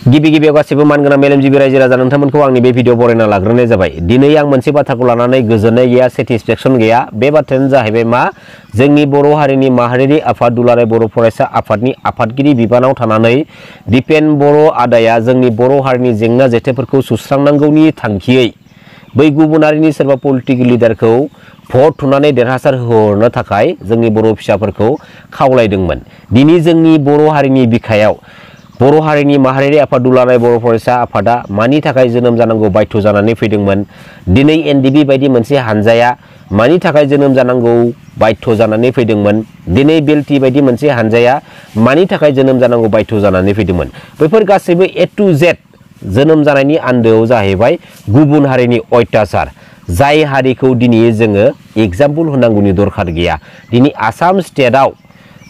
गिबि गिबियाव गासिबो मानगोनां मेलेमजिबि रायजो राजा नोंथांमोनखौ आंनि बे भिडिअ बरायना लाग्रोनाय जाबाय। दिनै आं मोनसे बाथ्राखौ लानानै गोजोननाय गैया, सेटिसफेक्सन गैया। बे बाथ्रायानो जाहैबाय मा, जोंनि बर' हारिनि माहारियारि आफाद दुलाराय बर' फरायसा आफादनि आफादगिरि बिबानाव थानानै दिपेन बर' आदाया जोंनि बर' हारिनि जेंना जेथोफोरखौ सुस्रांनांगौनि थांखियै बै गुबुन हारिनि सोरबा पलिटिकेल लिडारखौ भट थुनानै देरहासार होहरनो थाखाय जोंनि बर' फिसाफोरखौ खावलायदोंमोन। दिनै जोंनि बर' हारिनि बिखायाव बर' हारिनि माहारियारि आफाद दुलाराय बर' फरायसा आफादा मानि थाखाय जोनोम जानांगौ बाध्य जानानै फैदोंमोन, दिनै एनडिबि बायदि मोनसे हानजाया मानि थाखाय जोनोम जानांगौ बाध्य जानानै फैदोंमोन, दिनै बेलटि बायदि मोनसे हानजाया मानि थाखाय जोनोम जानांगौ बाध्य जानानै फैदोंमोन। बेफोर गासैबो ए टु जेड जोनोम जानायनि आन्दोआव जाहैबाय गुबुन हारिनि अयथासार, जाय हारिखौ दिनै जोङो एग्जाम्पल होनांगौनि दरखार गैया। दिनै आसाम स्टेटआव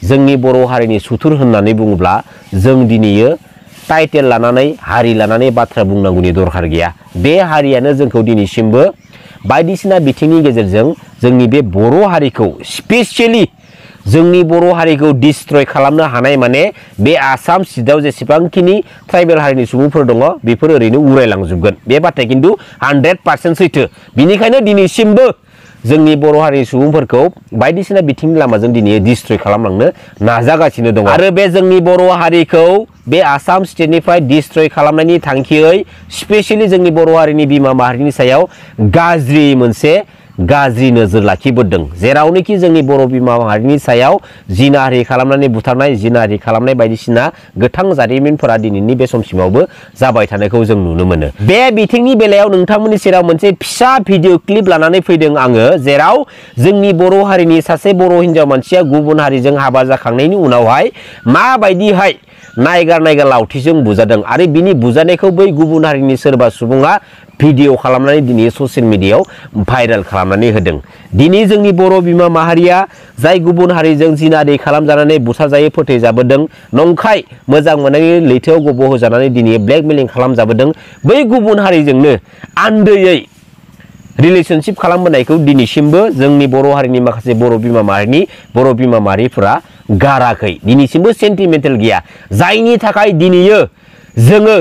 जोंनि बर' हारिनि सुथुर होननानै बुङोब्ला जों दिनैयो टाइटेल लानानै हारि लानानै बाथ्रा बुंनांगौनि दरखार गैया। बे हारियानो जोंखौ दिनैसिमबो बायदिसिना बिथिंनि गेजेरजों जोंनि बे बर' हारिखौ स्पेसियेलि जोंनि बर' हारिखौ डिस्ट्रय खालामनो हानाय, माने बे आसाम स्टेटआव जेसेबांखिनि ट्राइबेल हारिनि सुबुंफोर दङ बेफोर ओरैनो उरायलांजोबगोन। बे बाथ्राया खिन्थु 100% सैथो। बिनिखायनो दिनैसिमबो जोंनि बर' हारिनि सुबुंफोरखौ बायदिसिना बिथिंनि लामाजों दिनै डिस्ट्रय खालामलांनो नाजागासिनो दङ। आरो बे जोंनि बर' हारिखौ बे आसाम स्टेटनिफ्राय डिस्ट्रय खालामनायनि थांखियै स्पेसियेलि जोंनि बर' हारिनि बिमा माहारिनि सायाव गाज्रि नोजोर लाखिबोदों। जेरावनोखि जोंनि बर' बिमा माहारिनि सायाव जिनाहारि खालामनानै बुथारनाय, जिनाहारि खालामनाय बायदिसिना गोथां जारिमिनफोरा दिनैनि बे समसिमावबो जाबाय थानायखौ जों नुनो मोनो। बे बिथिंनि बेलायाव नोंथांमोननि सेराव मोनसे फिसा भिडिअ क्लिप लानानै फैदों आङो, जेराव जोंनि बर' हारिनि सासे बर' हिनजाव मानसिया गुबुन हारिजों हाबा जाखांनायनि उनावहाय माबायदिहाय नायगार लावथिजों बुजादों आरो बिनि बुजानायखौ बै गुबुन हारिनि सोरबा सुबुङा भिडिअ खालामनानै दिनै ससियेल मिडियायाव भाइरेल खालामनानै होदों। दिनै जोंनि बर' बिमा माहारिया जाय गुबुन हारिजों जिनाहारि खालामजानानै बुथारजायै फोथैजाबोदों, नंखाय मोजां मोननायनि लैथोआव गब'होजानानै दिनै ब्लेकमेलिं खालामजाबोदों, बै गुबुन हारिजोंनो आन्दोयै रिलेशनशिप खालामबोनायखौ दिनैसिमबो जोंनि बर' हारिनि माखासे बर' बिमा माहारिफोरा गाराखै। दिनैसिमबो सेन्टिमेन्टेल गैया, जायनि थाखाय दिनैयो जोङो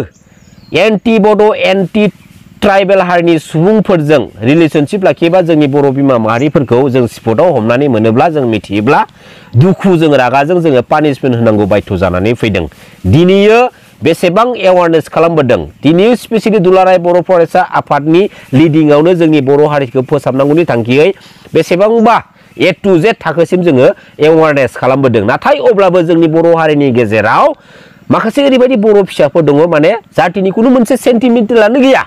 एन्टि बड' एन्टि ट्राइबेल हारिनि सुबुंफोरजों रिलेशनशिप लाखियोबा जोंनि बर' बिमा माहारिफोरखौ जों स्पटआव हमनानै मोनोब्ला, जों मिथियोब्ला दुखुजों रागाजों जोङो पानिशमेन्ट होनांगौ बाध्य जानानै फैदों। दिनैयो बेसेबां एवारनेस खालामबोदों, दिनै स्पेसियेलि दुलाराय बर' फरायसा आफादनि लिडिंआवनो जोंनि बर' हारिखौ फोसाबनांगौनि थांखियै बेसेबांबा ए टु जेड थाखोसिम जोङो एवारनेस खालामबोदों। नाथाय अब्लाबो जोंनि बर' हारिनि गेजेराव माखासे ओरैबायदि बर' फिसाफोर दङ, माने जातिनि खुनु मोनसे सेन्टिमेन्टेलानो गैया।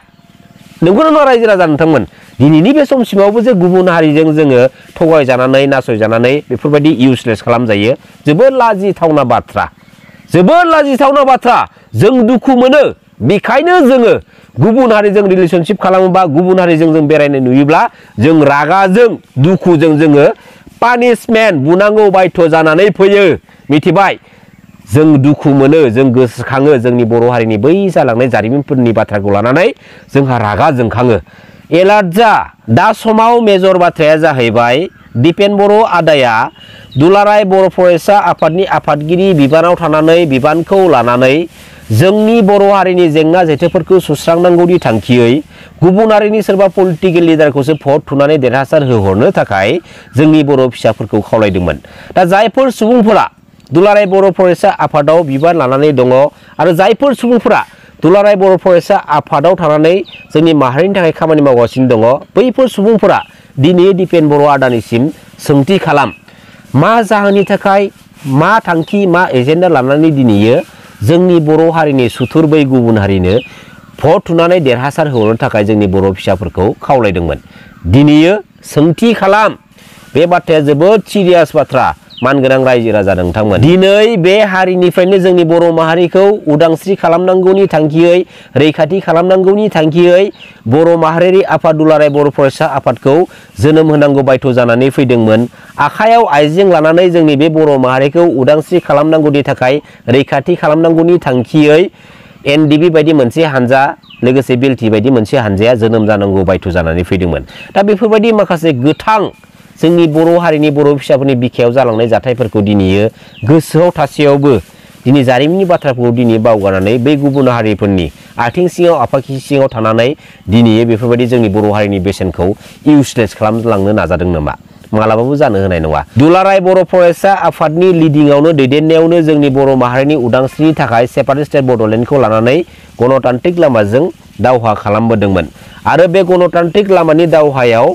नंगौना नङा रायजो राजा नोंथांमोन? दिनैनि बे समसिमावबो जे गुबुन हारिजों जोङो थगायजानानै नासयजानानै बेफोरबायदि इउसलेस खालामजायो, जोबोद लाजिथावना बाथ्रा, जोबोद लाजिथावना बाथ्रा। जों दुखु मोनो, बेखायनो जोङो गुबुन हारिजों रिलेशनशिप खालामोबा, गुबुन हारिजों जों बेरायनो नुयोब्ला जों रागाजों दुखुजों जोङो पानिशमेन्ट बुनांगौ बाध्य जानानै फैयो। मिथिबाय? जों दुखु मोनो, जों गोसोखाङो जोंनि बर' हारिनि बै जालांनाय जारिमिनफोरनि बाथ्राखौ लानानै जोंहा रागा जोंखाङो। एलार्ट जा। दा समाव मेजर बाथ्राया जाहैबाय, दिपेन बर' आदाया दुलाराय बर' फरायसा आफादनि आफादगिरि बिबानाव थानानै बिबानखौ लानानै जोंनि बर' हारिनि जेंना जेथोफोरखौ सुस्रांनांगौनि थांखियै गुबुन हारिनि सोरबा पलिटिकेल लिडारखौसो भट थुनानै देरहासार होहरनो थाखाय जोंनि बर' फिसाफोरखौ खावलायदोंमोन। दा जायफोर सुबुंफोरा दुलाराय बर' फरायसा आफादाव बिबान लानानै दङ आरो जायफोर सुबुंफोरा दुलाराय बर' फरायसा आफादाव थानानै जोंनि माहारिनि थाखाय खामानि मावगासिनो दङ, बैफोर सुबुंफोरा दिनै दिपेन बर' आदानिसिम सोंथि खालाम, मा जाहोननि थाखाय, मा थांखि, मा एजेन्डा लानानै दिनैयो जोंनि बर' हारिनि सुथुर बै गुबुन हारिनो भट थुनानै देरहासार होहरनो थाखाय जोंनि बर' फिसाफोरखौ खावलायदोंमोन। दिनैयो सोंथि खालाम। बे बाथ्राया जोबोद सिरियास बाथ्रा मानगोनां रायजो राजा नोंथांमोन। दिनै बे हारिनिफ्रायनो जोंनि बर' माहारिखौ उदांस्रि खालामनांगौनि थांखियै, रैखाथि खालामनांगौनि थांखियै बर' माहारियारि आफाद दुलाराय बर' फरायसा आफादखौ जोनोम होनांगौ बाध्य जानानै फैदोंमोन। आखायाव आइजें लानानै जोंनि बे बर' माहारिखौ उदांस्रि खालामनांगौनि थाखाय, रैखाथि खालामनांगौनि थांखियै एनडिबि बायदि मोनसे हानजा, लोगोसे बेलटि बायदि मोनसे हानजाया जोनोम जानांगौ बाध्य जानानै फैदोंमोन। दा बेफोरबायदि माखासे गोथां जोंनि बर' हारिनि बर' फिसाफोरनि बिखायाव जालांनाय जाथायफोरखौ दिनैयो गोसोआव थासेयावबो दिनै जारिमिननि बाथ्राफोरखौ दिनै बावगारनानै बै गुबुन हारिफोरनि आथिं सिङाव आफाखि सिङाव थानानै दिनै बेफोरबायदि जोंनि बर' हारिनि बेसेनखौ इउसलेस खालामलांनो नाजादों नामा? मालाबाबो जानो होनाय नङा। दुलाराय बर' फरायसा आफादनि लिडिंआवनो दैदेननायावनो जोंनि बर' माहारिनि उदांस्रिनि थाखाय सेपारेट स्टेट बड'लेण्डखौ लानानै गणतान्त्रिक लामाजों दावहा खालामबोदोंमोन आरो बे गणतान्त्रिक लामानि दावहायाव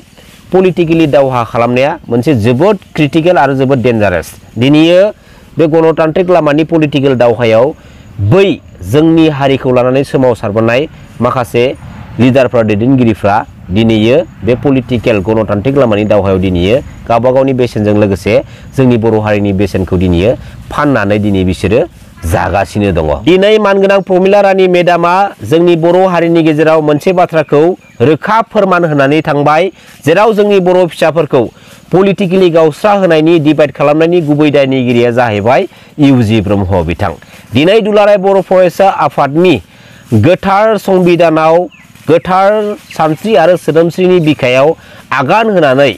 पलिटिकेलि दावहा खालामनाया मोनसे जोबोद क्रिटिकेल आरो जोबोद डेन्जारास। दिनै बे गणतान्त्रिक लामानि पलिटिकेल दावहायाव बै जोंनि हारिखौ लानानै सोमावसारबोनाय माखासे लिडारफ्रा दैदेनगिरिफ्रा दिनै बे पलिटिकेल गणतान्त्रिक लामानि दावहायाव दिनै गावबा गावनि बेसेनजों लोगोसे जोंनि बर' हारिनि बेसेनखौ दिनै फाननानै दिनै बिसोरो जागासिनो दङ। दिनै मानगोनां प्रमिला रानी मेडामा जोंनि बर' हारिनि गेजेराव मोनसे बाथ्राखौ रोखा फोरमान होनानै थांबाय, जेराव जोंनि बर' फिसाफोरखौ पलिटिकेलि गावस्रा होनायनि डिभाइड खालामनायनि गुबै दायनिगिरिया जाहैबाय इउजि ब्रह्म बिथां। दिनै दुलाराय बर' फरायसा आफादनि गोथार संबिधानाव गोथार सानस्रि आरो सोदोमस्रिनि बिखायाव आगान होनानै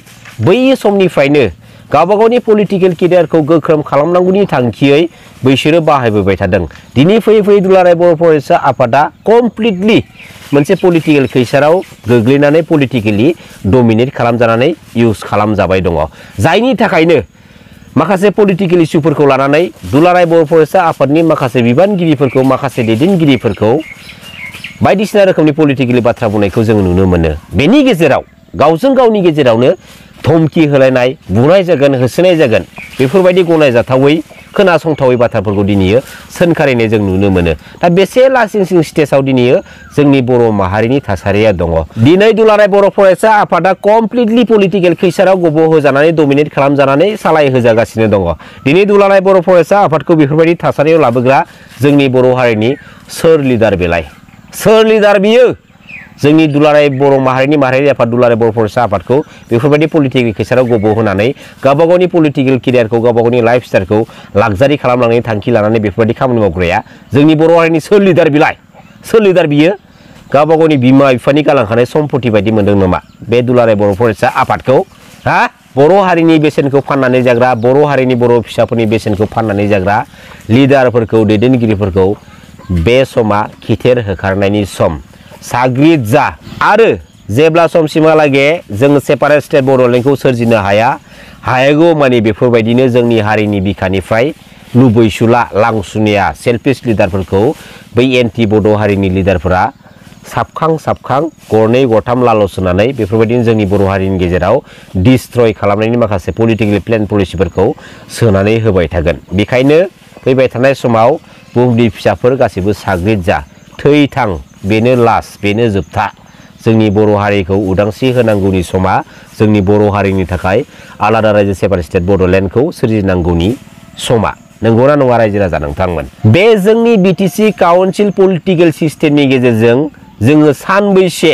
बै समनिफ्रायनो गावबा गावनि पलिटिकेल केरियारखौ गोख्रों खालामनांगौनि थांखियै बैसोरो बाहायबोबाय थादों। दिनै फैयै फैयै दुलाराय बर' फरायसा आफादा कमप्लिटलि मोनसे पलिटिकेल खैसाराव गोग्लैनानै पलिटिकेलि डमिनेट खालामजानानै इउज खालामजाबाय दङ। जायनि थाखायनो माखासे पलिटिकेल इस्युफोरखौ लानानै दुलाराय बर' फरायसा आफादनि माखासे बिबानगिरिफोरखौ माखासे दैदेनगिरिफोरखौ बायदिसिना रोखोमनि पलिटिकेलि बाथ्रा बुंनायखौ जों नुनो मोनो। बेनि गेजेराव गावजों गावनि गेजेरावनो धमकी होलायनाय, बुनाय जागोन, होसोनाय जागोन, बेफोरबायदि गनायजाथावै खोनासंथावै बाथ्राफोरखौ दिनै सोंखारिनाय जों नुनो मोनो। दा बेसे लासिंसिं स्टेजाव दिनै जोंनि बर' माहारिनि थासारिया दङ। दिनै दुलाराय बर' फरायसा आफादा कमप्लिटलि पलिटिकेल खैसाराव गब'होजानानै डमिनेट खालामजानानै सालायहोजागासिनो दङ। दिनै दुलाराय बर' फरायसा आफादखौ बेफोरबायदि थासारियाव लाबोग्रा जोंनि बर' हारिनि सोर लिडार बेलाय? सोर लिडार बियो? जोंनि दुलाराय बर' माहारिनि माहारियारि आफाद दुलाराय बर' फरायसा आफादखौ बेफोरबायदि पलिटिकेल खैसाराव गब'होनानै गावबा गावनि पलिटिकेल केरियारखौ गावबा गावनि लाइफ स्टाइलखौ लाक्जारि खालामलांनायनि थांखि लानानै बेफोरबायदि खामानि मावग्राया जोंनि बर' हारिनि सोर लिडार बिलाय? सोर लिडार बियो? गावबा गावनि बिमा बिफानि गालांखानाय सम्पति बायदि मोनदों नामा बे दुलाराय बर' फरायसा आफादखौ? हा? बर' हारिनि बेसेनखौ फाननानै जाग्रा, बर' हारिनि बर' फिसाफोरनि बेसेनखौ फाननानै जाग्रा लिडारफोरखौ दैदेनगिरिफोरखौ बे समा खिथेर होखारनायनि सम। साग्रिद जा आरो जेब्ला समसिमहालागै जों सेपारेट स्टेट बड'लेण्डखौ सोरजिनो हायागौ मानि बेफोरबायदिनो जोंनि हारिनि बिखानिफ्राय लुबैसुला लांसुनिया सेल्फिश लिडारफोरखौ बै एन्टि बड' हारिनि लिडारफोरा साबखां गरनै गरथाम लालसोनानै बेफोरबायदिनो जोंनि बर' हारिनि गेजेराव डिस्ट्रय खालामनायनि माखासे पलिटिकेल प्लेन पलिसिफोरखौ सोनानै होबाय थागोन। बेखायनो फैबाय थानाय समाव बुहुमनि फिसाफोर गासैबो साग्रिद जा, थै-थां, बेनो लास, बेनो जोबथा। जोंनि बर' हारिखौ उदांस्रि होनांगौनि समा जोंनि बर' हारिनि थाखाय आलादा रायजो सेपारेट स्टेट बड'लेण्डखौ सोरजिनांगौनि समा। नंगौना नङा रायजो राजा नोंथांमोन? बे जोंनि बिटिसि काउन्सिल पलिटिकेल सिस्टेमनि गेजेरजों जोङो सानबैसे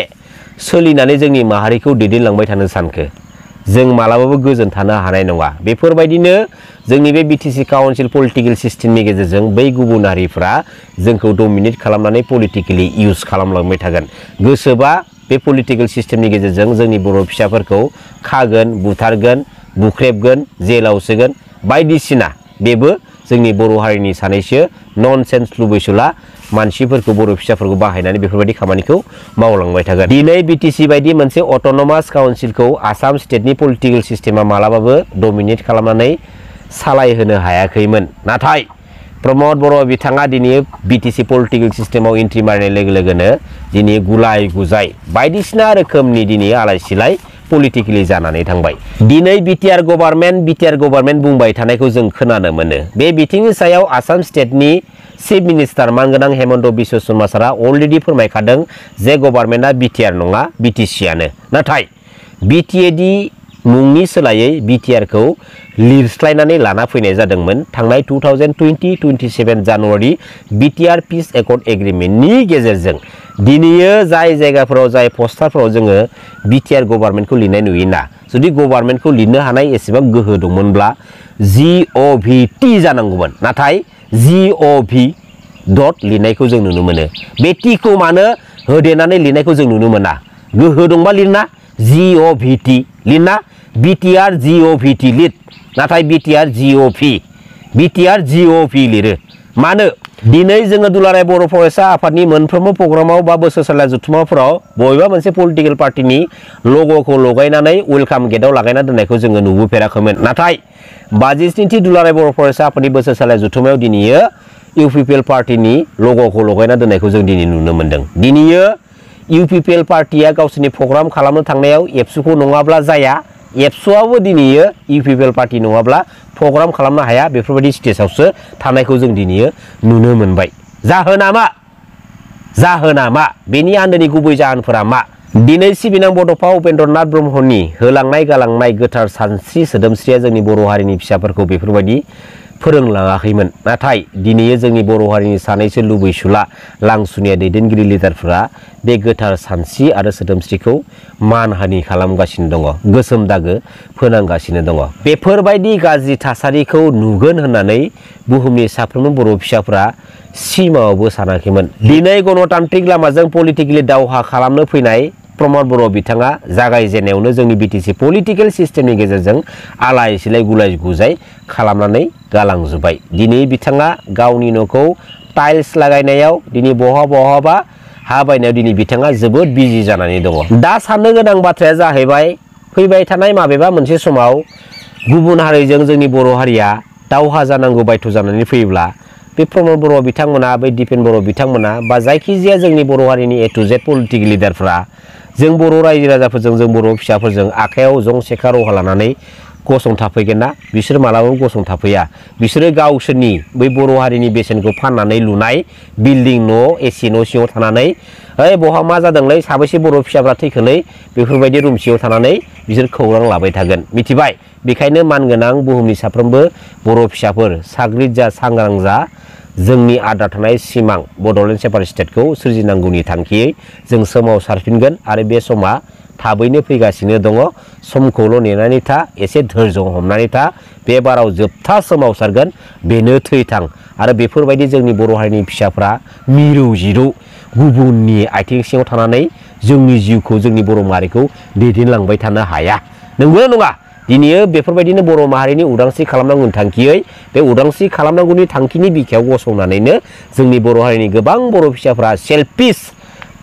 सोलिनानै जोंनि माहारिखौ दैदेनलांबाय थानो सानखो? जों मालाबाबो गोजोन थानो हानाय नङा। बेफोरबायदिनो जोंनि बे बिटिसि काउन्सिल पलिटिकेल सिस्टेमनि गेजेरजों बै गुबुन हारिफ्रा जोंखौ डमिनेट खालामनानै पलिटिकेलि इउज खालामलांबाय थागोन। गोसोबा बे पलिटिकेल सिस्टेमनि गेजेरजों जोंनि बर' फिसाफोरखौ खागोन, बुथारगोन, बुख्रेबगोन, जेलाव सोगोन बायदिसिना। बेबो जोंनि बर' हारिनि सानैसो ननसेन्स लुबैसुला मानसिफोरखौ बर' फिसाफोरखौ बाहायनानै बेफोरबायदि खामानिखौ मावलांबाय थागोन। दिनै बिटिसि बायदि मोनसे अट'नमास काउन्सिलखौ आसाम स्टेटनि पलिटिकेल सिस्टेमा मालाबाबो डमिनेट खालामनानै सालायहोनो हायाखैमोन। नाथाय प्रमद बर' बिथाङा दिनै बिटिसि पलिटिकेल सिस्टेमाव एन्ट्रि मारिनाय लोगो लोगोनो दिनै गुलाय गुजाय बायदिसिना रोखोमनि दिनै आलाय सिलाय पलिटिकेलि जानानै थांबाय। दिनै बिटिआर गभार्नमेन्ट बुंबाय थानायखौ जों खोनानो मोनो। बे बिथिंनि सायाव आसाम स्टेटनि चिफ मिनिस्टार मानगोनां हेमन्त बिश्व शर्मा सारा अलरेडि फोरमायखादों जे गभार्नमेन्टआ बिटिआर नङा, बिटिसिआनो। नाथाय बिटिएडि मुंनि सोलायै बिटिआरखौ लिरस्लायनानै लाना फैनाय जादोंमोन थांनाय 2020-27 जानुवारि बिटिआर पिस एकर्ड एग्रिमेन्टनि गेजेरजों। दिनै जाय जायगाफोराव जाय पस्टारफोराव जोङो बिटिआर गभार्नमेन्टखौ लिरनाय नुयोना, जुदि गभार्नमेन्टखौ लिरनो हानाय एसेबां गोहो दंमोनब्ला GOVT जानांगौमोन। नाथाय GOV डट लिरनायखौ जों नुनो मोनो। बे टिखौ मानो होदेरनानै लिरनायखौ जों नुनो मोना? गोहो दंबा लिरना GOVT लिरना बिटिआर GOVT लिर। नाथाय बिटिआर GOV लिरो। मानो दिनै जोङो दुलाराय बर' फरायसा आफादनि मोनफ्रोमबो प्रग्रामाव बा बोसोरसालिया जथुम्माफोराव बबेबा मोनसे पलिटिकेल पार्टिनि लग'खौ लगायनानै वेलकाम गेटआव लागायना दोननायखौ जोङो नुबोफेराखैमोन नाथाय 52थि दुलाराय बर' फरायसा आफादनि बोसोरसालिया जथुम्मायाव दिनैयो इउपिपिएल पार्टिनि लग'खौ लगायना दोननायखौ जों दिनै नुनो मोन्दों। दिनैयो इउपिपिएल पार्टिया गावसोरनि प्रग्राम खालामनो थांनायाव एबसुखौ नङाब्ला जाया, एबसुआबो दिनैयो इउपिपिएल पार्टि नङाब्ला प्रग्राम खालामनो हाया, बेफोरबायदि स्टेजआवसो थानायखौ जों दिनैयो नुनो मोनबाय। जाहोना मा बेनि आन्दोनि गुबै जाहोनफोरा मा? दिनै सिबिनां बड'फा उपेन्द्रनाथ ब्रह्मनि होलांनाय गालांनाय गोथार सानस्रि सोदोमस्रिया जोंनि बर' हारिनि फिसाफोरखौ बेफोरबायदि फोरोंलाङाखैमोन, नाथाय दिनै जोंनि बर' हारिनि सानैसो लुबैसुला लांसुनिया दैदेनगिरि लिडारफोरा बे गोथार सानस्रि आरो सोदोमस्रिखौ मानहानि खालामगासिनो दङ, गोसोम दागो फोनांगासिनो दङ। बेफोरबायदि गाज्रि थासारिखौ नुगोन होननानै बुहुमनि साफ्रोमबो बर' फिसाफोरा सिमाङावबो सानाखैमोन। दिनै गणतान्त्रिक लामाजों पलिटिकेलि दावहा खालामनो फैनाय प्रमद बर' बिथाङा जागायजेननायावनो जोंनि बिटिसि पलिटिकेल सिस्टेमनि गेजेरजों आलाय सिलाय गुलाय गुजाय खालामनानै गालांजोब्बाय। दिनै बिथाङा गावनि न'खौ टाइल्स लागायनायाव दिनै बहाबा हा बायनायाव दिनै बिथाङा जोबोद बिजि जानानै दङ। दा साननो गोनां बाथ्राया जाहैबाय फैबाय थानाय माबेबा मोनसे समाव गुबुन हारिजों जोंनि बर' हारिया दावहा जानांगौ बायथ' जानानै फैयोब्ला बे प्रमद बर' बिथांमोना, बै दिपेन बर' बिथांमोना बा जायखिजाया जोंनि बर' हारिनि ए टु जेड पलिटिकेल लिडारफ्रा जों बर' रायजो राजाफोरजों, जों बर' फिसाफोरजों आखायाव जं सेखा रहा लानानै गसंथाफैगोन ना? बिसोर मालाबाबो गसंथाफैया। बिसोरो गावसोरनि बै बर' हारिनि बेसेनखौ फाननानै लुनाय बिल्डिं न', एसि न' सिङाव थानानै ओइ बहा मा जादोंलै, साबैसे बर' फिसाफ्रा थैखोलै, बेफोरबायदि रुम सिङाव थानानै बिसोर खौरां लाबाय थागोन, मिथिबाय? बेखायनो मानगोनां बुहुमनि साफ्रोमबो बर' फिसाफोर साग्रिद जा, सांग्रां जा, जोंनि आद्रा थानाय सिमां बड'लेण्ड सेपारेट स्टेटखौ सोरजिनांगौनि थांखियै जों सोमावसारफिनगोन आरो बे समा थाबैनो फैगासिनो दङ। समखौल' नेनानै था, एसे धैर्य हमनानै था, बे बाराव जोबथा सोमावसारगोन, बेनो थैथां। आरो बेफोरबायदि जोंनि बर' हारिनि फिसाफ्रा मिरौ जिरौ गुबुननि आथिं सिङाव थानानै जोंनि जिउखौ, जोंनि बर' माहारिखौ दैदेनलांबाय थानो हाया। नंगौना नङा? दिनै बेफोरबायदिनो बर' माहारिनि उदांस्रि खालामनांगौनि थांखियै बे उदांस्रि खालामनांगौनि थांखिनि बिखायाव गसंनानैनो जोंनि बर' हारिनि गोबां बर' फिसाफ्रा सेल्फिश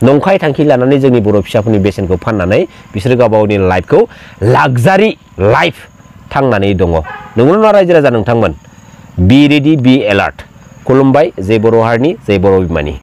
नंखाय थांखि लानानै जोंनि बर' फिसाफोरनि बेसेनखौ फाननानै बिसोरो गावबा गावनि लाइफखौ लाक्जारि लाइफ थांनानै दङ। नंगौना नङा रायजो राजा नोंथांमोन? बि रेडि, बि एलार्ट। खुलुमबाय। जय बर' हारिनि, जय बर' बिमानि।